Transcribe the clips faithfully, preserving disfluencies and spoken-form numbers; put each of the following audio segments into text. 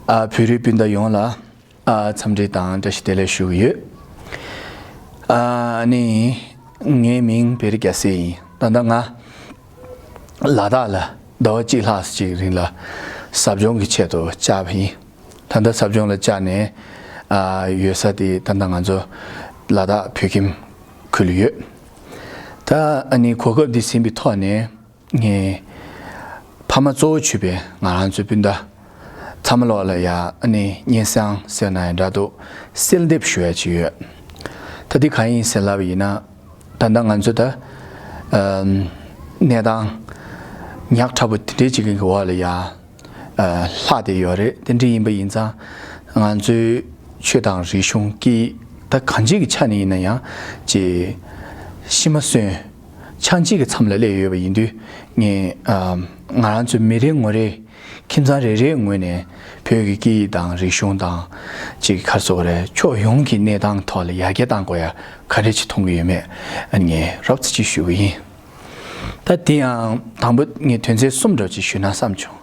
ཨ་བོད་རིགས་སྤུན་ཟླ་ཡོངས་ལ་ཨ་འཚམས་འདྲི་དང་བཀྲ་ཤིས་བདེ་ལེགས་ཞུ་གི་ཡོད། ཨ་ནི་ངའི་མིང་བེ་རི་རྒྱལ་སྲས་ཡིན། ད་ལྟ་ང་ལ་དྭགས་ལ་ཟླ་བ་གཅིག་ལྷག་ཅིག་རིང་ལ་ཟབ་སྦྱོང་གི་ཆེད་དུ་བཅར་བ་ཡིན། ད་ལྟ་ཟབ་སྦྱོང་ལ་བཅར་ནས་ཨ་ཡོད་ས་དེ་ད་ལྟ་ང་ཚོ་ལ་དྭགས་བོད་ཁྱིམ་ཁུལ་ལ་ཡོད། ད་ཨ་ནི་གོ་སྐབས་འདི་ཟིན་པའི་ཐོག་ནས། ངས་ཕ་མ་གཙོ་བོ་གྱུར་པའི་ང་རང་ཚོའི་སྤུན་ཟླ་ཚང་མ་ལོག་ལ་ཡ་ཨ་ནི་སྙན་སེང་ཟེར་ན་ཡང་འདྲ་འདུག་གསལ་འདེབས་ཞུ་ཡ་ཅིག་ཡོད། ད་འདི་གང་ཡིན་ཟེར་ལབ་པ་ཡིན་ན། ད་ལྟ་ང་ཚོ་ད་ཨམ་གནས་སྟངས་ཉག་ཕྲ་པོ་དེ་འདྲའི་ཅིག་གི་འོག་ལ་ཡ་ཨ་ལྷག་བསྡད་ཡོད་རེད། དེ་འདྲ་ཡིན་པ་ཡིན་ཙང་ང་ཚོའི་ཆོས་དང་རིག་གཞུང་སྐད་ཡིག་ད་གང་ཅིའི་གི་ཆ་ནས་ཡིན་ན་ཡང་ཅིག་ཤི་མ་གསོན། ཆག་འཇིག་གི་མཚམས་ལ་སླེབས་ཡོད་པ་ཡིན་དུས། ངས་ཨ་ང་རང་ཚོའི་མི་རེ་ངོ་རེ་ཁྱིམ་ཚང་རེ་རེའི་ངོས་ནས་བོད་ཀྱི་སྐད་ཡིག་དང་རིག་གཞུང་དང་ཅིག་ག་རེ་ཟེར་དགོས་རེད། ཕྱོགས་ཡོངས་ཀྱི་གནས་སྟངས་ཐོག་ལ་ཡར་རྒྱས་གཏང་དགོས་ཡ་ག་རེ་ཅིག་མཐོང་གི་ཡོད་མེད་ཨ་ངས་རོབ་ཙམ་ཅིག་ཞུ་གི་ཡིན། ད་དེ་ཡང་དང་པོ་ངས་དོན་ཚན་གསུམ་འདྲ་ཅིག་ཞུས་ན་བསམ་བྱུང་།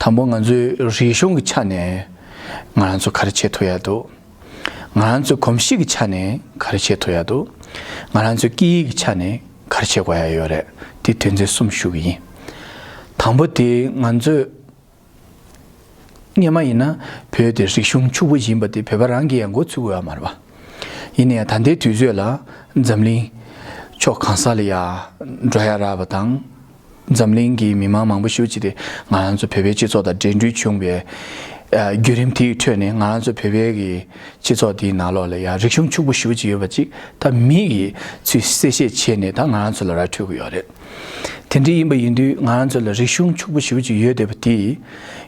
དང་པོ་ང་ཚོའི་རིག་གཞུང་གི་ཆ་ནས་ང་རང་ཚོ་ག་རེ་བྱེད་ཐུབ་ཡ་འདུག་ང་རང་ཚོའི་གོམས་གཤིས་ཀྱི་ཆ་ནས་ག་རེ་བྱེད་ཐུབ་ཡ་འདུག་ང་རང་ཚོའི་སྐད་ཡིག་གི་ཆ་ནས་ག་རེ་བྱེད་དགོས་ཡ་ཡོད་རེད། དེ་དོན་ཚན་གསུམ་ཞུ་གི་ཡིན། དང་པོ་དེ་ང་ཚོས་སྔོན་མ་ཡིན་ན་བོད་དེ་རིག་གཞུང་ཕྱུག་པོ་ཡིན་པ་དེ་བོད་པ་རང་གིས་ཡང་མགོ་ཚོད་དགོས་ཡ་མ་རེད་པ། ཡིན་ན་ཡང་ད་ལྟའི་དུས་ཚོད་ལ་འཛམ་གླིང་ཕྱོགས་གང་ས་ལ་ཡ་འགྲོ་ཡ་རག་པ་དང་། འཛམ་གླིང་གི་མི་མང་མང་པོ་ཞེ་པོ་ཅིག་དེ་ང་རང་ཚོ་བོད་པའི་སྤྱི་ཚོགས་དང་འབྲེལ་འདྲིས་བྱུང་བའི་ཨ་བརྒྱུད་རིམ་དེའི་ཁྲོད་ནས་ང་རང་ཚོ་བོད་པའི་གི་སྤྱི་ཚོགས་དེའི་ནང་ལོགས་ལ་ཡང་རིག་གཞུང་ཕྱུག་པོ་ཞེ་པོ་ཅིག་ཡོད་པ་ཅིག་ད་མི་གིས་ཚུར་གསལ་བཤད་བྱས་ནས་ད་ང་རང་ཚོ་ལ་ར་འཕྲོད་ཀྱི་ཡོད་རེད། དེ་འདྲ་ཡིན་པ་ཡིན་དུས་ང་རང་ཚོ་ལ་རིག་གཞུང་ཕྱུག་པོ་ཞེ་པོ་ཅིག་ཡོད་བསྡད་པ་དེ་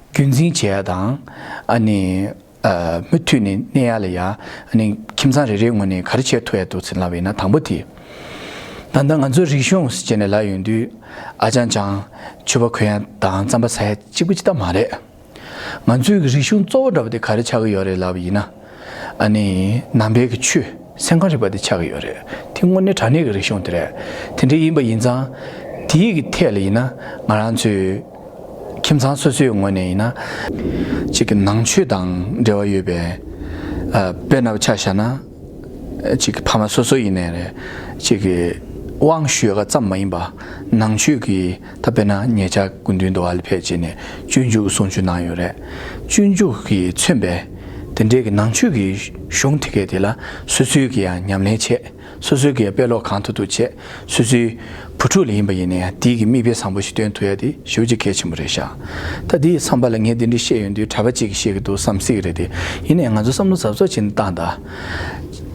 རྒྱུན་འཛིན་བྱེད་ཡ་དང་ཨ་ནི། ཨ་མུ་མཐུད་ནས་གནས་ཡ་ལ་ཡ་ཨ་ནི་ཁྱིམ་ཚང་རེ་རེའི་ངོས་ནས་ག་རེ་བྱེད་ཐུབ་ཡ་འདུག་ཟེར་ལབ་པ་ཡིན་ན། དང་པོ་དེ། ད་ལྟ་ང་ཚོའི་རིག་གཞུང་ཟེར་ནས་ལབ་ཡོང་དུས་ཨ་ཅང་ཅང་ཕྱུ་པ་གོན་ཡ་དང་རྩམ་པ་ཟ་ཡ་གཅིག་པུ་གཅིག་ད་མ་རེད། ང་ཚོའི་གི་རིག་གཞུང་གཙོ་བོ་འདྲ་པོ་དེ་ག་རེ་ཆགས་ཀྱི་ཡོད་རེད་ལབ་པ་ཡིན་ན། ཨ་ནི་ནང་པའི་གི་ཆོས་སེམས་ཁམས་རིག་པ་དེ་ཆགས་ཀྱི་ཡོད་རེད། དེ་དངོས་གནས་དྲང་གནས་ཀྱི་རིག་གཞུང་དེ་རེད། དེ་འདྲ་ཡིན་པ་ཡིན་ཙང་དེའི་གི་ཐད་ལ་ཡིན་ན་ང་རང་ཚོའི་ཁྱིམ་ཚང་སོ་སོའི་ངོས་ནས་ཡིན་ན། གཅིག་གི་ནང་ཆོས་དང་འབྲེལ་བ་ཡོད་པའི་ཨ་དཔེར་ན་ཆ་བཞག་ན། གཅིག་གི་ཕ་མ་སོ་སོ་ཡིན་ནའི་རེད། གཅིག་གི་དབང་ཞུ་ཡ་ཙམ་མ་ཡིན་པ་ནང་ཆོས་ཀྱི་ད་དཔེར་ན་ཉེ་ཆར་སྐུ་མདུན་འདུལ་བ་ལ་ཕེབས་བྱས་ནས་སྤྱོད་འཇུག་གི་གསུང་ཆོས་གནང་ཡོད་རེད། སྤྱོད་འཇུག་གིས་མཚོན་པའི་དེ་འདྲའི་གི་ནང་ཆོས་ཀྱི་གཞུང་དེ་གས་དེ་ལ་སོ་སོའི་གི་ཡང་ཉམས་ལེན་བྱས། སོ་སོའི་གི་དཔེ་ཀློག་གང་ཐུབ་ཐུབ་བྱས། སོ་སོའི་བུ་ཕྲུག་ལ་ཡིན་པ་ཡིན་ནའི་དེའི་གི་མིག་དཔེ་བཟང་པོ་ཞིག་སྟོན་ཐུབ་ཡ་དེ་ཞེ་པོ་ཅིག་གལ་ཆེན་པོ་རེད་ཤག་ད་དེའི་བསམ་པ་ལ་ངས་དེ་འདྲ་བཤད་ཡོང་དུས་གྲྭ་པ་གཅིག་གིས་བཤད་གི་འདུག་བསམ་སྲིད་གི་རེད་དེ། ཡིན་ནའི་ང་ཚོ་བསམ་བློ་གཟབ་གཟབ་བྱས་ནས་བཏང་དང་།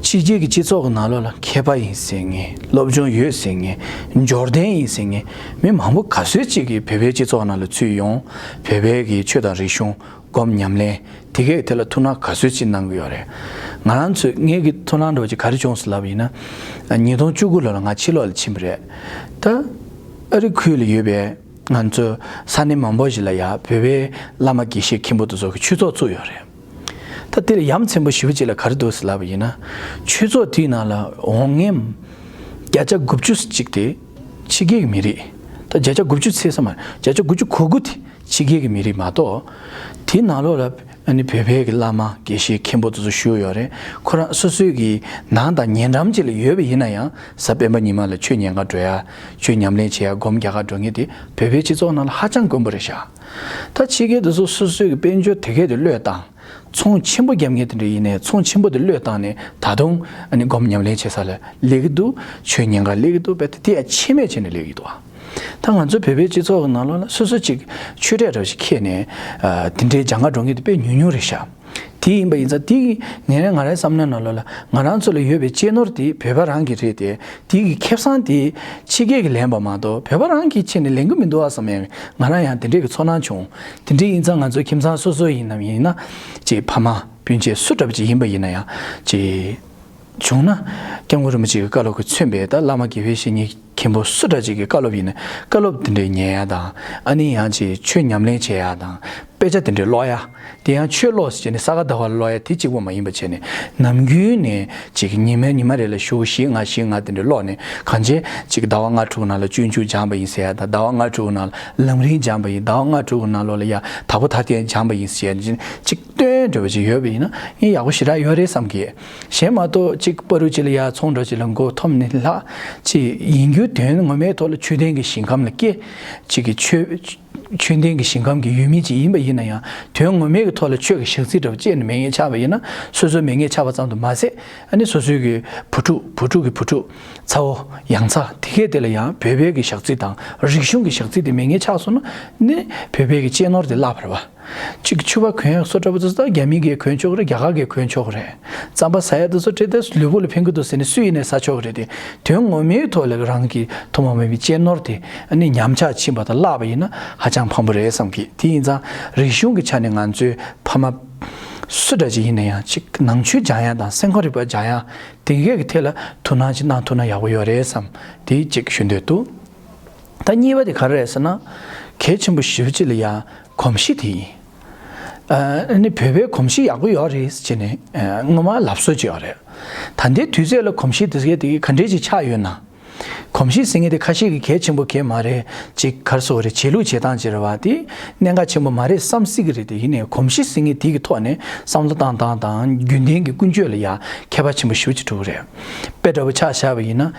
ཕྱི་རྒྱལ་གྱི་སྤྱི་ཚོགས་ཀྱི་ནང་ལོགས་ལ་མཁས་པ་ཡིན་ཟེར་མཁན། སློབ་སྦྱོང་ཡོད་ཟེར་མཁན། འབྱོར་ལྡན་ཡིན་ཟེར་མཁན་མི་མང་པོ་ག་ཚོད་ཅིག་གིས་བོད་པའི་སྤྱི་ཚོགས་ནང་ལ་ཚུར་ཡོང་། བོད་པའི་གི་ཆོས་དང་རིག་གཞུང་སྒོམ་ཉམས་ལེན་དེ་གའི་ཐད་ལ་ཐུགས་སྣང་ག་ཚོད་ཅིག་གནང་གི་ཡོད་རེད། ང་རང་ཚོས་ངའི་གི་ཐུགས་སྣང་འདྲ་བོ་ཅིག་ག་རེ་བྱུང་ཟེར་ལབ་པ་ཡིན་ན། ཉིས་སྟོང་བཅུ་དགུ་ལོ་ལ་ང་ཕྱི་ལོགས་ལ་ཕྱིན་པ་རེད། ད་ཨ་རི་ཁུལ་ལ་ཡོད་པའི་ང་ཚོ་ས་གནས་མང་པོ་ཞིག་ལ་ཡ་བོད་པའི་བླ་མ་དགེ་བཤེས་མཁན་པོ་དེ་ཚོ་གི་ཆོས་ཚོགས་བཙུགས་ཡོད་རེད། ད་དེ་ལ་ཡ་མཚན་པོ་ཞེ་པོ་ཅིག་ལ་ག་རེ་འདུག་ཟེར་ལབ་པ་ཡིན་ན། ཆོས་ཚོགས་དེའི་ནང་ལ་འོང་མཁན་བརྒྱ་ཆ་དགུ་བཅུ་ཅིག་དེ་ཕྱི་རྒྱལ་གྱི་མི་རེད། ད་བརྒྱ་ཆ་དགུ་བཅུ་ཚེ་ས་མ་རེད། བརྒྱ་ཆ་དགུ་བཅུ་གོ་དགུ་དེ་ཕྱི་རྒྱལ་གྱི་མི་རེད་མ་གཏོགས། དེའི་ནང་ལོགས་ལ་ཨ་ནི་བོད་པའི་གི་བླ་མ་དགེ་བཤེས་མཁན་པོ་དེ་ཚོ་བཞུགས་ཡོད་རེད། ཁོ་རང་སོ་སོའི་གི་ནང་དང་ཉེ་འགྲམ་ཅིག་ལ་ཡོད་པ་ཡིན་ན་ཡང་། གཟའ་སྤེན་པ་ཉི་མ་ལ་ཆོས་ཉན་ག་འགྲོ་ཡ། ཆོས་ཉམས་ལེན་བྱེད་ཡ། སྒོམ་རྒྱག་ག་འགྲོ་མཁན་དེ་བོད་པའི་སྤྱི་ཚོགས་ནང་ལ་ཧ་ཅང་དཀོན་པོ་རེད་ཤག་ད་ཕྱི་རྒྱལ་དེ་ཚོ་སོ་སོའི་གི་དཔལ་འབྱོར་དེ་གས་དེ་བློས་བཏང་། ཚོང་ཆེན་པོ་རྒྱབ་མཁན་དེ་འདྲ་ཡིན་ནའི་ཚོང་ཆེན་པོ་དེ་བློས་བཏང་ནས་ད་དུང་ཨ་ནི་སྒོམ་ཉམས་ལེན་བྱེད་ས་ལ་སླེབས་ཀྱི་འདུག་ཆོས་ཉན་ག་སླེབས་ཀྱི་འདུག་དཔེ་དེ་དེ་ཡང་ཆད་མེད་བྱས་ནས་སླེབས་ཀྱི་འདུག་ད་ང་ཚོ་བོད་པའི་སྤྱི་ཚོགས་ཀྱི་ནང་ལོགས་ལ་སོ་སོ་ཅིག་ཆོས་གྲས་འདྲ་ཞིག་འཁྱེར་ནས་ཨ་དེ་འདྲའི་སྦྱང་ག་འགྲོ་མཁན་དེ་དཔེ་ཉུང་ཉུང་རེད་ཤག་དེ་ཡིན་པ་ཡིན་ཙང་དེ་ངས་ང་རའི་བསམ་བློའི་ནང་ལོགས་ལ་ང་རང་ཚོ་ལ་ཡོད་པའི་གཅེས་ནོར་དེ་བོད་པ་རང་གི་རེད་དེ། དེ་གི་ཁེ་བཟང་དེ་ཕྱི་རྒྱལ་གྱིས་ལེན་པ་མ་གཏོགས་བོད་པ་རང་གིས་ཁྱེར་ནས་ལེན་གི་མི་འདུག་ཨ་བསམ་ཡང་ང་རང་ཡང་དེ་འདྲའི་གི་ཚོར་སྣང་བྱུང་། དེ་འདྲ་ཡིན་ཙང་ང་ཚོའི་ཁྱིམ་ཚང་སོ་སོ་ཡིན་ནམ་ཡིན་ན་ཅིག་ཕ་མ་སྤུན་མཆེད་སུ་འདྲ་པོ་ཅིག་ཡིན་པ་ཡིན་ན་ཡང་ཅིག་བྱུང་ན་སྐྱབས་མགོན་རིན་པོ་ཆེ་གི་བཀའ་སློབ་ཀྱིས་མཚོན་པའི་ད་བླ་མ་དགེ་བའི་བཤེས་གཉེན་ མཁན་པོ་སུ་འདྲ་ཅིག་གི་བཀའ་སློབ་ཡིན་ན་བཀའ་སློབ་དེ་འདྲའི་ཉན་ཡ་དང་། ཨ་ནི་ཡང་ཅིག་ཆོས་ཉམས་ལེན་བྱེད་ཡ་དང་། དཔེ་ཆ་དེ་འདྲའི་ཀློག་ཡ། དེ་ཡང་ཆོས་ཀློག་ཟེར་བྱས་ནས་ས་ག་ཟླ་བ་ལ་ཀློག་ཡ་དེ་གཅིག་པོ་མ་ཡིན་པ་བྱས་ནས། ནམ་རྒྱུན་ནས་ཅིག་ཉི་མ་ཉི་མ་རེ་ལ་ཤོག་བུ་བཞི་ལྔ་བཞི་ལྔ་དེ་འདྲ་ཀློག་ནས། གང་བྱས་ཅིག་ཟླ་བ་ལྔ་དྲུག་ནང་ལ་སྤྱོད་འཇུག་སྦྱངས་པ་ཡིན་ཟེར་ཡ་དང་། ཟླ་བ་ལྔ་དྲུག་ནང་ལ་ལམ་རིམ་སྦྱངས་པ་ཡིན། ཟླ་བ་ལྔ་དྲུག་ནང་ལོགས་ལ་ཡ་དྭགས་པོ་དར་ལྡན་སྦྱངས་པ་ཡིན་ཟེར་ཡ་ཅིག་སྟོན་འདྲ་བ་ཅིག་ཡོད་པ་ཡིན་ན་ཡང་ཡག་པོ་ཞེ་དྲག་ཡོད་རེད་བསམ་གི། གཞན་མ་གཏོགས་ཅིག་བར་དུ་ཅིག་ལ་ཡ་ཚོང་འདྲ་ཅིག་ལ་མགོ་འཐོམ་ནས་ལྷག་ཅིག་ཡིན་རྒྱུ་དོན་ངོ་མའི་ཐོག་ལ་ཆོས་ལྡན་གྱི་ཞིང་ཁམས་ལ་སྐྱེ། ཅིག་གི་ཆོས། ཆོས་ལྡན་གྱི་ཞིང་ཁམས་ཀྱི་ཡུལ་མི་ཅིག་ཡིན་པ་ཡིན་ན་ཡང་། དོན་ངོ་མའི་གི་ཐོག་ལ་ཆོས་ཀྱི་ཞག་རྩི་འདྲ་བ་སྤྱད་ནས་མེད་མཁན་ཆགས་པ་ཡིན་ན། སོ་སོའི་མེད་མཁན་ཆགས་པ་ཙམ་དུ་མ་ཟད། ཨ་ནི་སོ་སོའི་གི་བུ་ཕྲུག་བུ་ཕྲུག་གི་བུ་ཕྲུག་ཚ་བོ་ཡང་ཚ་དེ་གས་དེ་ལ་ཡང་བོད་པའི་གི་ཞག་རྩི་དང་རིག་གཞུང་གི་ཞག་རྩི་དེ་མེད་མཁན་ཆགས་སོང་ན་ནི་བོད་པའི་གི་གཅེས་ནོར་དེ་བརླག་པ་རེད་བ། ཅིག་ཕྱུ་པ་གོན་ཡག་སོགས་འདྲ་པོ་དེ་ཚོ་ད་རྒྱ་མི་གིས་གོན་ཆོག་གི་རེད། རྒྱ་གར་གིས་གོན་ཆོག་གི་རེད། རྩམ་པ་ཟ་ཡག་དེ་ཚོ་ཁྲིད་དེ་ལུས་པོ་ལ་ཕན་གི་འདུག་ཟེར་ནས་སུ་ཡིན་ནའི་ཟ་ཆོག་གི་རེད་དེ། དོན་ངོ་མའི་ཐོག་ལ་རང་གི་ཐོག་མ་མེད་པའི་གཅེས་ནོར་དེ་ཨ་ནི་ཉམས་ཆག་ཕྱིན་པ་དང་བརླག་པ་ཡིན་ན་ཧ་ཅང་ཕངས་པོ་རེད་བསམ་གི། དེ་ཡིན་ཙང་རིག་གཞུང་གི་ཆ་ནས་ང་ཚོའི་ཕ་མ་སུ་འདྲ་ཅིག་ཡིན་ན་ཡང་ཅིག་ནང་ཆོས་སྦྱང་ཡག་དང་སེམས་ཁམས་རིག་པ་སྦྱང་ཡག་དེ་གས་ཀྱི་ཐད་ལ་ཐུགས་སྣང་ཅིག་གནང་ཐུབ་ན་ཡག་པོ་ཡོད་རེད་བསམ། དེ་ཅིག་ཞུ་འདོད་འདུག་ད་གཉིས་པ་དེ་ག་རེ་རེད་ཟེར་ན། གལ་ཆེན་པོ་ཞེ་པོ་ཅིག་ལ་ཡ་གོམས་གཤིས་དེ་ཡིན། ཨ་ནི་བོད་པའི་གོམས་གཤིས་ཡག་པོ་ཡོད་རེད་ཟེར་ནས་ཨ་སྔོན་མ་ལབ་སྲོལ་ཅིག་ཡོད་རེད། ད་ལྟའི་དུས་ཚོད་ལ་གོམས་གཤིས་དེ་ག་དེ་ག་འདྲས་ཅིག་ཆགས་ཡོད་ན། གོམས་གཤིས་ཟེར་མཁན་དེ་ཁ་ཤས་ཀྱིས་གལ་ཆེན་པོ་གལ་མ་རེད། ཅིག་ག་རེ་ཟེར་དགོས་རེད། བྱེད་ལུགས་བྱེད་སྟངས་ཅིག་རེད་བ། དེ་གནད་འགག་ཆེན་པོ་མ་རེད་བསམ་སྲིད་ཀྱི་རེད། དེ་ཡིན་ནའི་གོམས་གཤིས་ཟེར་མཁན་དེ་གི་ཐོག་ནས་བསམ་བློ་བཏང་སྟངས་དང་རྒྱུན་ལྡན་གྱི་ཀུན་སྤྱོད་ལ་ཡ་ཁྱད་པར་ཆེན་པོ་ཞེ་པོ་ཅིག་འགྲོ་གི་རེད། དཔེ་འདྲ་པོ་ཆ་བཞག་པ་ཡིན་ན།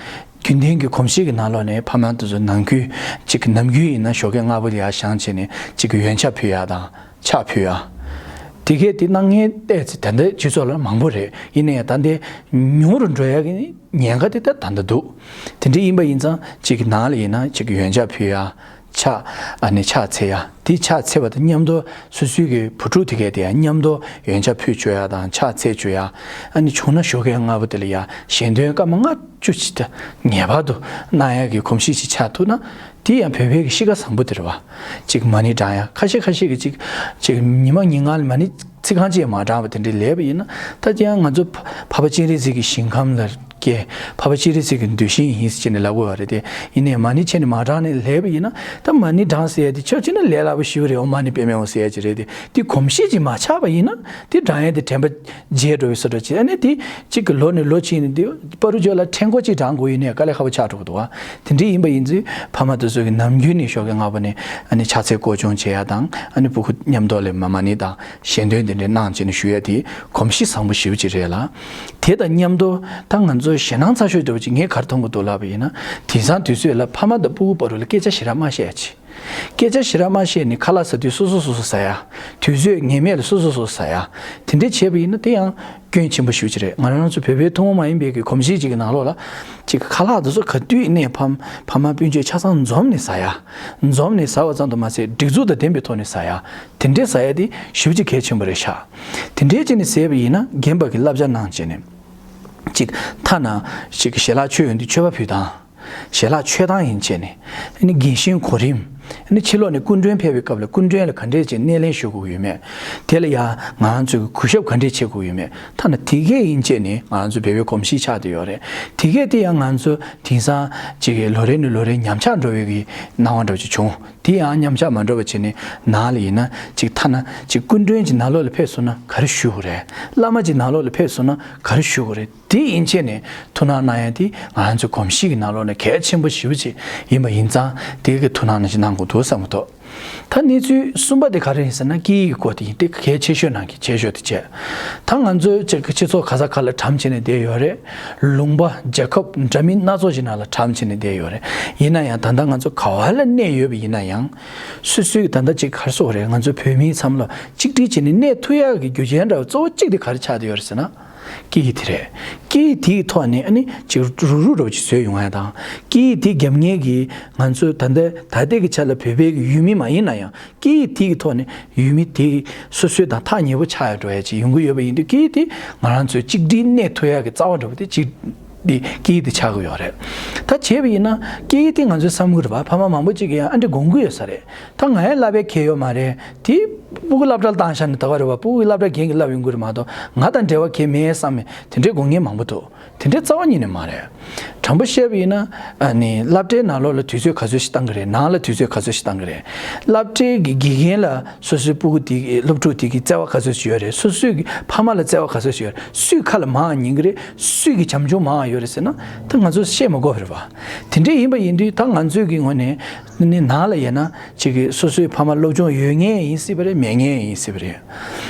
རྒྱུན་ལྡན་གྱི་གོམས་གཤིས་ཀྱི་ནང་ལོགས་ནས་ཕ་མ་དེ་ཚོ་ནམ་རྒྱུན་ཅིག་གི་ནམ་རྒྱུན་ཡིན་ན་ཞོགས་ཀས་སྔ་པོ་ལ་ཡར་བཞེངས་བྱས་ནས་ཅིག་གི་ཡོན་ཆབ་ཕུལ་ཡ་དང་ཕྱག་ཕུལ་ཡ། དེ་གས་དེ་གནང་མཁན་ཏོག་ཙམ་ད་ལྟའི་སྤྱི་ཚོགས་ལ་མང་པོ་རེད། ཡིན་ན་ཡང་ད་ལྟའི་ཉུང་རུ་འགྲོ་ཡ་གི་ཉེན་ཁ་དེ་ད་ད་ལྟ་འདུག་དེ་འདྲ་ཡིན་པ་ཡིན་ཙང་ཅིག་གི་ནང་ལ་ཡིན་ན་ཅིག་གི་ཡོན་ཆབ་ཕུལ་ཡ། ཕྱག་ཨ་ནི་ཕྱག་འཚལ་ཡ། དེ་ཕྱག་འཚལ་བ་དང་མཉམ་དུ་སོ་སོའི་གི་བུ་ཕྲུག་དེ་གས་དེ་ཡང་མཉམ་དུ་ཡོན་ཆབ་ཕུལ་བཅུག་ཡ་དང་ཕྱག་འཚལ་བཅུག་ཡ། ཨ་ནི་བྱུང་ན་ཞོགས་ཀས་སྔ་པོ་དེ་ལ་ཡ་ཞལ་འདོན་སྐར་མ་ལྔ་བཅུ་ཅིག་ད་ངེས་པར་དུ་གནང་ཡ་གི་གོམས་གཤིས་ཅིག་ཆགས་ཐུབ་ན། དེ་ཡང་བོད་པའི་གི་གཤིས་ཀ་བཟང་པོ་དེ་རེད་བ། ཅིག་མ་ཎི་བགྲང་ཡ། ཁ་ཤས་ཁ་ཤས་ཀྱིས་ཅིག་ཅིག་ཉི་མ་ཉིན་གང་ལ་མ་ཎི་ཚིག་རྐང་གཅིག་མ་བགྲངས་པ་དེ་འདྲའི་ལས་པ་ཡིན་ན། ད་ཅི་ཡང་ང་ཚོ་འཕགས་པ་སྤྱན་རས་གཟིགས་ཀྱི་ཞིང་ཁམས་ལ་སྐྱེས། འཕགས་པ་སྤྱན་རས་གཟིགས་ཀྱི་གདུལ་ཞིང་ཡིན་ཟེར་ནས་ལབ་དགོས་པ་རེད་དེ། ཡིན་ནའི་མ་ཎི་ཆེ་ནས་མ་བགྲངས་ནས་ལས་པ་ཡིན་ན། ད་མ་ཎི་བགྲང་ཟེར་ཡ་དེ་ཆོག་ཆེ་ན་ལས་སླ་པོ་ཞེ་པོ་རེད། ཨོཾ་མ་ཎི་པདྨེ་ཧཱུྃ་ཟེར་ཡ་ཅིག་རེད་དེ། དེ་གོམས་གཤིས་ཅིག་མ་ཆགས་པ་ཡིན་ན་དེ་བགྲང་ཡ་དེ་དྲན་པ་བརྗེད་འགྲོ་བའི་བཟོ་འདྲ་ཅིག་ཨ་ནི་དེ་གཅིག་གི་ལོ་ནས་ལོ་ཕྱིན་ནས་དེ་པ་རུ་ཇོ་ལ་ཕྲེང་སྐོར་གཅིག་བགྲང་དགོས་ཡིན་ནའི་དཀའ་ལས་ཁག་པོ་ཆགས་འགྲོ་གི་འདུག་བ། དེ་འདྲ་ཡིན་པ་ཡིན་ཚེ་ཕ་མ་དེ་ཚོ་གི་ནམ་རྒྱུན་ནས་ཞོགས་ཀས་སྔ་པོ་ནས་ཨ་ནི་ཕྱག་འཚལ་སྐོར་སྦྱོང་བྱེད་ཡ་དང་། ཨ་ནི་སྤུ་གུ་མཉམ་དུ་ལ་མ་མ་ཎི་དང་ཞལ་འདོན་དེ་འདྲ་གནང་བྱས་ནས་ཞུ་ཡ་དེ་གོམས་གཤིས་བཟང་པོ་ཞེ་པོ་ཅིག་རེད་ལ། དེ་དང་མཉམ་དུ་ད་ང་ཚོ་ཞེད་སྣང་ཚ་ཤོས་འདྲ་པོ་ཅིག་ངས་ག་རེ་མཐོང་གི་འདུག་ལབ་པ་ཡིན་ན། དེང་སང་དུས་ཚོད་ལ་ཕ་མ་དང་སྤུ་གུ་བར་དུ་ལ་སྐད་ཆ་ཞེ་དྲག་མ་བཤད་ཅིག་སྐད་ཆ་ཞེ་དྲག་མ་བཤད་ནས་ཁ་ལག་ཟ་དུས་སོ་སོ་སོ་སོ་ཟ་ཡ། དུས་ཚོད་ངེས་མེད་ལ་སོ་སོ་སོ་སོ་ཟ་ཡ། དེ་འདྲ་བྱས་པ་ཡིན་ན་དེ་ཡང་སྐྱོན་ཆེན་པོ་ཞེ་པོ་ཅིག་རེད། ང་རང་ཚོ་བོད་པའི་ཐུན་མོང་མ་ཡིན་པའི་གི་གོམས་གཤིས་ཅིག་གི་ནང་ལོགས་ལ། ཅིག་ཁ་ལག་དེ་ཚོ་ག་དུས་ནས་ཕ་ཕ་མ་སྤུན་མཆེད་ཆ་ཚང་འཛོམས་ནས་ཟ་ཡ། འཛོམས་ནས་ཟ་བ་ཙམ་དུ་མ་ཟད་སྒྲིག་འཛུགས་དང་ལྡན་པའི་ཐོག་ནས་ཟ་ཡ། དེ་འདྲའི་ཟ་ཡ་དེ་ཞེ་པོ་ཅིག་གལ་ཆེན་པོ་རེད་ཤག་དེ་འདྲའི་བྱས་ནས་ཟས་པ་ཡིན་ན་རྒན་པ་གི་བསླབ་བྱ་གནང་བྱས་ནས། ཅིག་ཐ་ན་ཅིག་ཞལ་ལག་མཆོད་ཡོང་དུས་མཆོད་པ་ཕུལ་དང་། ཞལ་ལག་མཆོད་སྟངས་ཡིན་བྱས་ནས། ཨ་ནི་རྒན་གཞོན་གོ་རིམ། ཨ་ནི་ཕྱི་ལོགས་ནས་སྐུ་མགྲོན་ཕེབས་པའི་སྐབས་ལ་སྐུ་མགྲོན་ལ་ག་འདྲས་ཅིག་སྣེ་ལེན་ཞུ་དགོས་ཀྱི་ཡོད་མེད། དེ་ལ་ཡང་ང་རང་ཚོས་གུས་ཞབས་ག་འདྲས་བྱེད་དགོས་ཀྱི་ཡོད་མེད། ཐ་ན་དེ་གས་ཡིན་བྱས་ནས་ང་རང་ཚོ་བོད་པའི་གོམས་གཤིས་ཆགས་བསྡད་ཡོད་རེད། དེ་གས་དེ་ཡང་ང་ཚོ་དེང་སང་ཅིག་ལོ་རེ་ནས་ལོ་རེ་ཉམས་ཆག་འགྲོ་བའི་གི་སྣང་བ་འདྲ་ཅིག་བྱུང་། དེ་ཡང་ཉམས་ཆག་མ་འགྲོ་བ་བྱས་ནས་ནང་ལ་ཡིན་ན་ཅིག་ཐ་ན་ཅིག་སྐུ་མགྲོན་ཅིག་ནང་ལོགས་ལ་ཕེབས་སོང་ན་ག་རེ་ཞུ་དགོས་རེད། བླ་མ་ཅིག་ནང་ལོགས་ལ་ཕེབས་སོང་ན་ག་རེ་ཞུ་དགོས་རེད། དེ་ཡིན་བྱས་ནས་ཐུགས་སྣང་གནང་ཡ་དེ་ང་རང་ཚོའི་གོམས་གཤིས་ཀྱི་ནང་ལོགས་ནས་གལ་ཆེན་པོ་ཞེ་པོ་ཅིག་ཡིན་པ་ཡིན་ཙང་དེ་གི་ཐུགས་སྣང་ནང་བཞིན་གནང་དགོས་འདུག་བསམ་གྱི་འདུག་ད་གནས་ཚུལ་གསུམ་པ་དེ་ག་རེ་ཡིན་ཟེར་ན་སྐད་ཡིག་གི་སྐོར་དེ་ཡིན། དེ་གལ་ཆེ་ཤོས་ནང་གི་ཆེ་ཤོས་དེ་བྱས། ད་ང་ཚོའི་ཅིག་སྤྱི་ཚོགས་ག་ས་ག་ལ་གྲམ་བྱས་ནས་བསྡད་ཡོད་རེད། ལུང་པ་རྒྱལ་ཁབ་འདྲ་མིན་སྣ་ཚོགས་ཀྱི་ནང་ལ་གྲམ་བྱས་ནས་བསྡད་ཡོད་རེད། ཡིན་ན་ཡང་ད་ལྟ་ང་ཚོ་ག་བ་ལ་གནས་ཡོད་པ་ཡིན་ན་ཡང་། སོ་སོའི་ད་ལྟ་ཅིག་ག་རེ་ཟེར་དགོས་རེད། ང་ཚོ་བོད་མིའི་མཚམས་ལ་གཅིག་སྒྲིལ་བྱས་ནས་གནས་ཐུབ་ཡག་གི་རྒྱུ་རྐྱེན་འདྲ་བ་གཙོ་བོ་གཅིག་དེ་ག་རེ་ཆགས་བསྡད་ཡོད་རེད་ཟེར་ན། སྐད་ཡིག་དེ་རེད། སྐད་ཡིག་དེའི་ཐོག་ནས་ཨ་ནི་ཅིག་རུག་རུག་འདྲ་བོ་ཅིག་བཟོས་ཡོང་ཡ་དང་། སྐད་ཡིག་དེ་རྒྱབ་གཉེར་གྱི་ང་ཚོ་ད་ལྟ་ད་ལྟའི་གི་ཆ་ལ་བོད་པའི་གི་ཡུལ་མི་མ་ཡིན་ན་ཡང་སྐད་ཡིག་དེའི་ཐོག་ནས་ཡུལ་མི་དེ་སོ་སོའི་དང་ཐག་ཉེ་པོ་ཆགས་ཡ་འགྲོ་ཡ་ཅིག་ཡོང་གི་ཡོད་པ་ཡིན་དུས། སྐད་ཡིག་དེ་ང་རང་ཚོའི་གཅིག་སྒྲིལ་གནས་ཐུབ་ཡ་གི་རྩ་བ་འདྲ་བོ་དེ་གཅིག་དེ་སྐད་ཡིག་དེ་ཆགས་ཀྱི་ཡོད་རེད། ད་བྱས་པ་ཡིན་ན་སྐད་ཡིག་དེ་ང་ཚོའི་བསམ་གྱི་རེད་པ། ཕ་མ་མང་པོ་ཅིག་གིས་ཡང་ཨ་འདྲ་དགོངས་ཀྱི་ཡོད་ས་རེད། ད་ང་ཡང་བསླབ་པའི་གལ་ཡོད་མ་རེད་དེ། སྤུ་གུ་སློབ་གྲྭ་ལ་བཏང་བཞག་ནས་ད་ག་རེད་པ། སྤུ་གུ་སློབ་གྲྭ་རྒན་གྱིས་བསླབ་ཡོང་གི་རེད་མ་གཏོགས་ང་དང་འབྲེལ་བ་གང་ཡང་མེད་བསམ་མེད་དེ་འདྲའི་དགོངས་མཁན་མང་པོ་འདུག་དེ་འདྲའི་རྩ་བ་ཉིད་ནས་མ་རེད། དྲང་པོ་བཤད་པ་ཡིན་ན། ཨ་ནི་སློབ་གྲྭའི་ནང་ལོགས་ལ་དུས་ཚོད་ག་ཚོད་ཞིག་བཏང་གི་རེད། ནང་ལ་དུས་ཚོད་ག་ཚོད་ཞིག་བཏང་གི་རེད། སློབ་གྲྭའི་གི་དགེ་རྒན་ལ་སོ་སོའི་སྤུ་གུ་དེ་གི་སློབ་ཕྲུག་དེ་གི་བརྩེ་བ་ག་ཚོད་ཞིག་ཡོད་རེད། སོ་སོའི་གི་ཕ་མ་ལ་བརྩེ་བ་ག་ཚོད་ཞིག་ཡོད་རེད། སུས་ཁ་ལ་མང་ཉན་གི་རེད། སུས་གི་བྱམས་སྐྱོང་མང་ཡོད་རེད་ཟེར་ན། ད་ང་ཚོས་བཤད་མ་དགོས་པ་རེད་པ། དེ་འདྲ་ཡིན་པ་ཡིན་དུས། ད་ང་ཚོའི་གི་ངོས་ནས་ནི་ནང་ལ་ཡིན་ན་ཅིག་གི་སོ་སོའི་ཕ་མ་སློབ་སྦྱོང་ཡོད་མཁན་ཡིན་སྲིད་པ་རེད། མེད་མཁན་ཡིན་སྲིད་པ་རེད།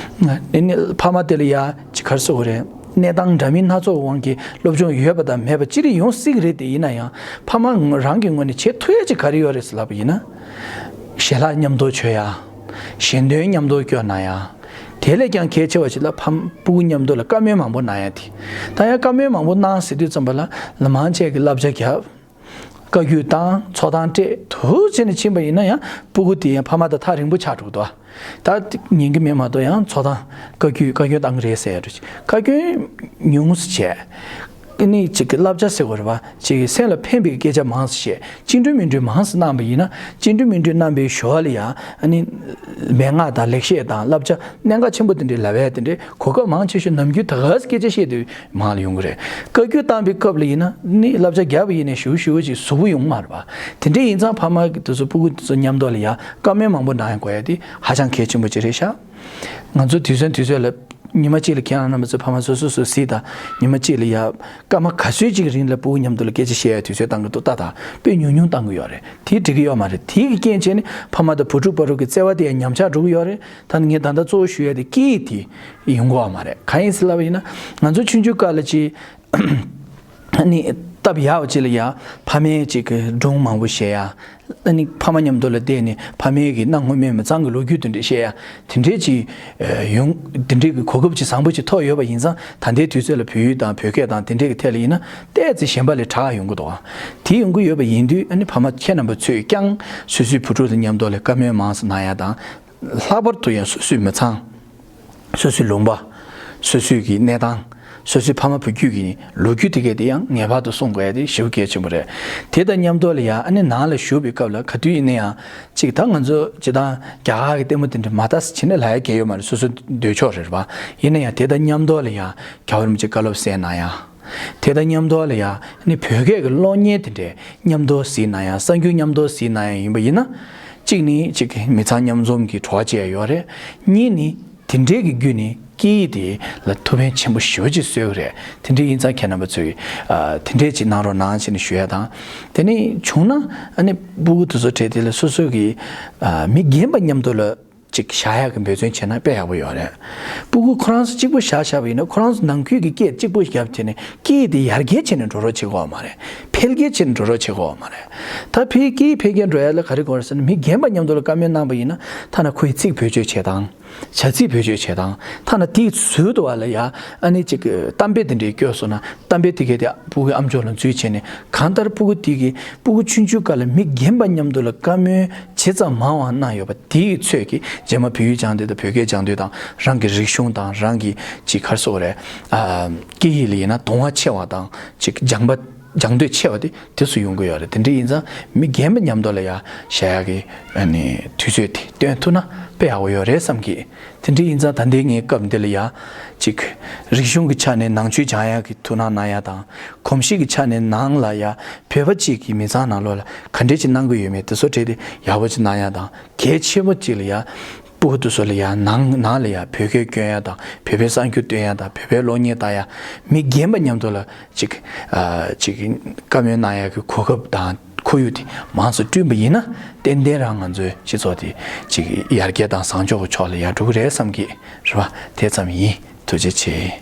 ནི་ནི་ཕ་མ་དེ་ལ་ཡ་ཅིག་ག་རེ་ཟེར་དགོས་རེད། གནས་སྟངས་འདྲ་མིན་སྣ་ཚོགས་དབང་གིས་སློབ་སྦྱོང་ཡོད་པ་དང་མེད་པ་ཅི་རིགས་ཡོང་སྲིད་ཀྱི་རེད། དེ་ཡིན་ན་ཡང་ཕ་མ་རང་གི་ངོས་ནས་བྱེད་ཐུབ་ཡ་ཅིག་ག་རེ་ཡོད་རེད་ཟེར་ལབ་པ་ཡིན་ན། ཞལ་ལག་མཉམ་དུ་མཆོད་ཡ། ཞལ་འདོན་མཉམ་དུ་སྐྱོན་གནང་ཡ། དེ་ལས་ཀྱང་གལ་ཆེ་བ་ཞིག་ལ་ཕ་སྤུ་གུ་མཉམ་དུ་ལ་བཀའ་མོལ་མང་པོ་གནང་ཡ་དེ། ད་ཡང་བཀའ་མོལ་མང་པོ་གནང་ཟེར་དུས་ཙམ་པ་ལ་ལ་མང་ཆེ་གི་བསླབ་བྱ་རྒྱབ། བཀའ་བཀྱོན་བཏང་། ཚོགས་གཏམ་སྤྲད། དུ་བྱས་ནས་ཕྱིན་པ་ཡིན་ན་ཡང་སྤུ་གུ་དེ་ཡང་ཕ་མ་དང་ཐག་རིང་པོ་ཆགས་འགྲོ་གི་འདུག་ད་ཉན་གི་མེད་མ་གཏོགས། ཡང་ཚོགས་གཏམ་བཀའ་བཀྱོན་བཀའ་བཀྱོན་བཏང་གི་རེད་ཟེར་ཡ་འདྲ་ཅིག་བཀའ་བཀྱོན་ཉུང་ཙམ་བྱས། ཨ་ནི་ཅིག་གི་བསླབ་བྱ་ཟེར་དགོས་རེད་པ། ཅིག་གི་སེམས་ལ་ཕན་པའི་སྐད་ཆ་མང་ཙམ་བཤད། བཅིངས་འགྲོལ་མིན་འགྲོལ་མང་ཙམ་གནང་པ་ཡིན་ན། བཅིངས་འགྲོལ་མིན་འགྲོལ་གནང་པའི་ཞོར་ལ་ཡང་ཨ་ནི་མན་ངག་དང་ལེགས་བཤད་དང་བསླབ་བྱ་གནད་འགག་ཆེན་པོ་དེ་འདྲའི་ལབ་ཡ་དེ་འདྲའི་གོ་སྐབས་མང་ཆེ་ཤོས་ནམ་རྒྱུན་ད་ག་སེ་སྐད་ཆ་བཤད་དུས་མང་ལ་ཡོང་གི་རེད། བཀའ་བཀྱོན་བཏང་པའི་སྐབས་ལ་ཡིན་ན་ནི་བསླབ་བྱ་རྒྱབ་པ་ཡིན་ནའི་ཞུ་ཞུ་ཅིག་གཟུགས་པོ་ཡོང་མ་རེད་པ། དེ་འདྲ་ཡིན་ཙང་ཕ་མ་གི་དེ་ཚོ་སྤུ་གུ་དེ་ཚོ་མཉམ་དུ་ལ་ཡ་བཀའ་མོལ་མང་པོ་གནང་ཡ་དགོས་ཡ་དེ་ཧ་ཅང་གལ་ཆེན་པོ་ཅིག་རེད་ཤག་ང་ཚོ་དུས་ཚོད་དུས་ཚོད་ལ་ཉི་མ་གཅིག་ལ་ཁྱེད་རང་རྣམ་པ་ཚོ་ཕ་མ་སོ་སོ་སོ་གཟིགས་དང་། ཉི་མ་གཅིག་ལ་ཡ་སྐར་མ་ག་ཚོད་ཅིག་རིང་ལ་སྤུ་གུ་མཉམ་དུ་ལ་སྐད་ཆ་བཤད་ཡ་དུས་ཚོད་བཏང་གི་འདུག་ལྟ་དང་། དཔེ་ཉུང་ཉུང་བཏང་གི་ཡོད་རེད། དེ་འགྲིག་གི་ཡོད་མ་རེད། དེ་གི་རྐྱེན་བྱས་ནས་ཕ་མ་དང་བུ་ཕྲུག་བར་དུ་གི་བརྩེ་བ་དེ་ཡང་ཉམས་ཆག་འགྲོ་གི་ཡོད་རེད། ད་ནི་ངས་ད་ལྟ་གཙོ་བོ་ཞུ་ཡ་དེ་སྐད་ཡིག་དེ་ཡོང་གི་ཡོད་མ་རེད། གང་ཡིན་ཟེར་ལབ་པ་ཡིན་ན། ང་ཚོ་ཆུང་ཆུང་སྐབས་ལ་ཅིག་ཨ་ནི་སྟབས་ཡག་པ་ཅིག་ལ་ཡ་ཕ་མས་ཅིག་གི་སྒྲུང་མང་པོ་བཤད་ཡ། ཨ་ནི་ཕ་མ་མཉམ་དུ་ལ་བསྡད་ནས་ཕ་མའི་གི་སྣང་ངོ་སྨོས་མི་ཚང་གི་ལོ་རྒྱུས་དེ་འདྲ་བཤད་ཡ། དེ་འདྲས་ཅིག་ཨ་ཡོང་། དེ་འདྲས་ཀྱི་གོ་སྐབས་ཅིག་བཟང་པོ་ཅིག་ཐོབ་ཡོད་པ་ཡིན་ཙང་། ད་ལྟའི་དུས་ཚོད་ལ་བོད་ཡིག་དང་བོད་སྐད་དང་དེ་འདྲས་ཀྱི་ཐད་ལ་ཡིན་ན་ཏོག་ཙམ་གཞན་པ་ལས་དྲག་ཡོང་གི་འདུག་ཨ། དེ་ཡོང་གི་ཡོད་པ་ཡིན་དུས། ཨ་ནི་ཕ་མ་ཁྱེད་རྣམ་པ་ཚོས་ཀྱང་སོ་སོའི་བུ་ཕྲུག་དང་མཉམ་དུ་ལ་བཀའ་མོལ་མང་ཙམ་གནང་ཡ་དང་། ལྷག་པར་དུ་ཡང་སོ་སོའི་མི་ཚང་། སོ་སོའི་ལུང་པ། སོ་སོའི་གི་གནས་སྟངས། སོ་སོའི་ཕ་མ་བུ་རྒྱུད་ཀྱི་ལོ་རྒྱུས་དེ་གས་དེ་ཡང་ངེས་པར་དུ་སྲུང་དགོས་ཡ་དེ་ཞེ་པོ་གལ་ཆེན་པོ་རེད། དེ་དང་མཉམ་དུ་ལ་ཡ་ཨ་ནི་ནང་ལ་བཞུགས་པའི་སྐབས་ལ་ག་དུས་ཡིན་ན་ཡང་། ཅིག་ད་ང་ཚོ་སྤྱིར་བཏང་རྒྱ་གར་གྱི་ལྟད་མོ་དེ་འདྲ་མ་ལྟ་ཟེར་བྱས་ནས་ལབ་ཡ་གང་ཡང་ཡོད་མ་རེད། སོ་སོ་འདོད་ཕྱོགས་རེད་པ། ཡིན་ན་ཡང་དེ་དང་མཉམ་དུ་ལ་ཡ་རྒྱལ་བ་རིན་པོ་ཆེ་བཀའ་སློབ་གསན་གནང་ཡ། དེ་དང་མཉམ་དུ་ལ་ཡ་ཨ་ནི་བོད་སྐད་ཀྱི་གློག་བརྙན་དེ་འདྲས་མཉམ་དུ་གཟིགས་གནང་ཡ། གསར་འགྱུར་མཉམ་དུ་གཟིགས་གནང་ཡ་ཡིན་པ་ཡིན་ན། གཅིག་ནི་གཅིག་མི་ཚང་མཉམ་འཛོམས་ཀྱི་བྲོ་བ་སྐྱེ་ཡ་ཡོད་རེད། གཉིས་ནི་དེ་འདྲས་ཀྱི་བརྒྱུད་ནས་སྐད་ཡིག་དེ་ལ་ཐུགས་ཕན་ཆེན་པོ་ཞེ་པོ་ཅིག་གསོས་ཀྱི་རེད། དེ་འདྲས་ཡིན་ཙང་ཁྱེད་རྣམ་པ་ཚོས་ཨ་དེ་འདྲས་ཅིག་གནང་རོགས་གནང་ཞེས་ནས་ཞུ་ཡ་དང་། དེ་ནས་བྱུང་ན་ཨ་ནི་སྤུ་གུ་དེ་ཚོ་གྲས་དེ་ལ་སོ་སོ་གི་ཨ་མི་རྒན་པ་མཉམ་དུ་ལ་ཅིག་བཞག་ཡག་གི་འབད་བརྩོན་བྱས་ན་དཔེ་ཡག་པོ་ཡོད་རེད། སྤུ་གུ་ཁོ་རང་ཚོ་གཅིག་པོ་བཞག་བཞག་པ་ཡིན་ན། ཁོ་རང་ཚོ་ནང་ཁུལ་གྱི་སྐད་གཅིག་པོ་བརྒྱབ་བྱས་ནས་སྐད་དེ་ཡར་རྒྱས་བྱས་ནས་འགྲོ་རོགས་བྱེད་དགོས་པ་མ་རེད། འཕེལ་རྒྱས་བྱས་ནས་འགྲོ་རོགས་བྱེད་དགོས་པ་མ་རེད། ད་ཕའི་སྐད་འཕེལ་རྒྱས་འགྲོ་ཡ་ལ་ག་རེ་དགོས་རེད་ཟེར་ན། མི་རྒན་པ་མཉམ་དུ་ལ་བཀའ་མོལ་གནང་པ་ཡིན་ན། ཐ་ན་ཁོ་ཡི་ཚིག་བེད་སྤྱོད་བྱེད་སྟངས། བྱ་ཚིག་བེད་སྤྱོད་བྱེད་སྟངས། ཐ་ན་དེའི་ཚུལ་དུ་བ་ལ་ཡ་ཨ་ནི་ཅིག་གཏམ་དཔེ་དེ་འདྲའི་བཀོད་སོང་ན། གཏམ་དཔེ་དེ་གས་དེ་སྤུ་གུའི་ཨམ་ཅོག་ལ་འཛུལ་བྱས་ནས། གང་ལྟར་སྤུ་གུ་དེ་གི་སྤུ་གུ་ཆུང་ཆུང་སྐབས་ལ་མི་རྒན་པ་མཉམ་དུ་ལ་བཀའ་མོལ་ཇི་ཙམ་མང་བ་གནང་ཡོད་པ་དེའི་ཚོད་ཀྱིས། རྗེས་མ་བོད་ཡིག་སྦྱང་དུས་དང་བོད་སྐད་སྦྱང་དུས་དང་། རང་གི་རིག་གཞུང་དང་རང་གི་ཅིག་ག་རེ་ཟེར་དགོས་རེད། ཨ་སྐད་ཡིག་ལ་ཡིན་ན་དུང་བ་ཆེ་བ་དང་། ཅིག་སྦྱང་པ་སྦྱང་འདོད་ཆེ་བ་དེ་དེ་ཚོ་ཡོང་གི་ཡོད་རེད། དེ་འདྲ་ཡིན་ཙང་མི་རྒན་པ་མཉམ་དུ་ལ་ཡ་བཞག་ཡག་གི་ཨ་ནི་དུས་ཚོད་དེ་སྟོན་ཐུབ་ན་དཔེ་ཡག་པོ་ཡོད་རེད་བསམ་གི། དེ་འདྲ་ཡིན་ཙང་ད་ལྟའི་ངའི་སྐབས་འདི་ལ་ཡ་ཅིག་རིག་གཞུང་གི་ཆ་ནས་ནང་ཆོས་སྦྱང་ཡག་གི་ཐུགས་སྣང་གནང་ཡ་དང་། གོམས་གཤིས་ཀྱི་ཆ་ནས་ནང་ལ་ཡ་བོད་པ་གཅིག་གི་མི་ཚང་ནང་ལོགས་ལ་ག་འདྲས་ཅིག་གནང་གི་ཡོད་མེད་དེ་ཚོ་གྲས་དེ་ཡག་པོ་ཅིག་གནང་ཡ་དང་། གལ་ཆེ་བ་ཅིག་ལ་ཡ་སྤུ་གུ་དེ་ཚོ་ལ་ཡ་ནང་ནང་ལ་ཡ་བོད་སྐད་སྐྱོན་ཡ་དང་། བོད་པའི་གསར་འགྱུར་སྟོན་ཡ་དང་། བོད་པའི་གློག་བརྙན་ལྟ་ཡ། མི་རྒན་པ་མཉམ་དུ་ལ་ཅིག་ཨ་ཅིག་བཀའ་མོལ་གནང་ཡ་གི་གོ་སྐབས་དང་ཁོར་ཡུག་དེ་མང་ཙམ་བསྐྲུན་པ་ཡིན་ན། ཏན་ཏན་རང་ང་ཚོའི་སྤྱི་ཚོགས་དེ་ཅིག་ཡར་རྒྱས་དང་བཟང་ཕྱོགས་ཀྱི་ཕྱོགས་ལ་ཡར་འགྲོ་གི་རེད་བསམ་གི་རེད་བ། དེ་ཙམ་ཡིན། ཐུགས་རྗེ་ཆེ།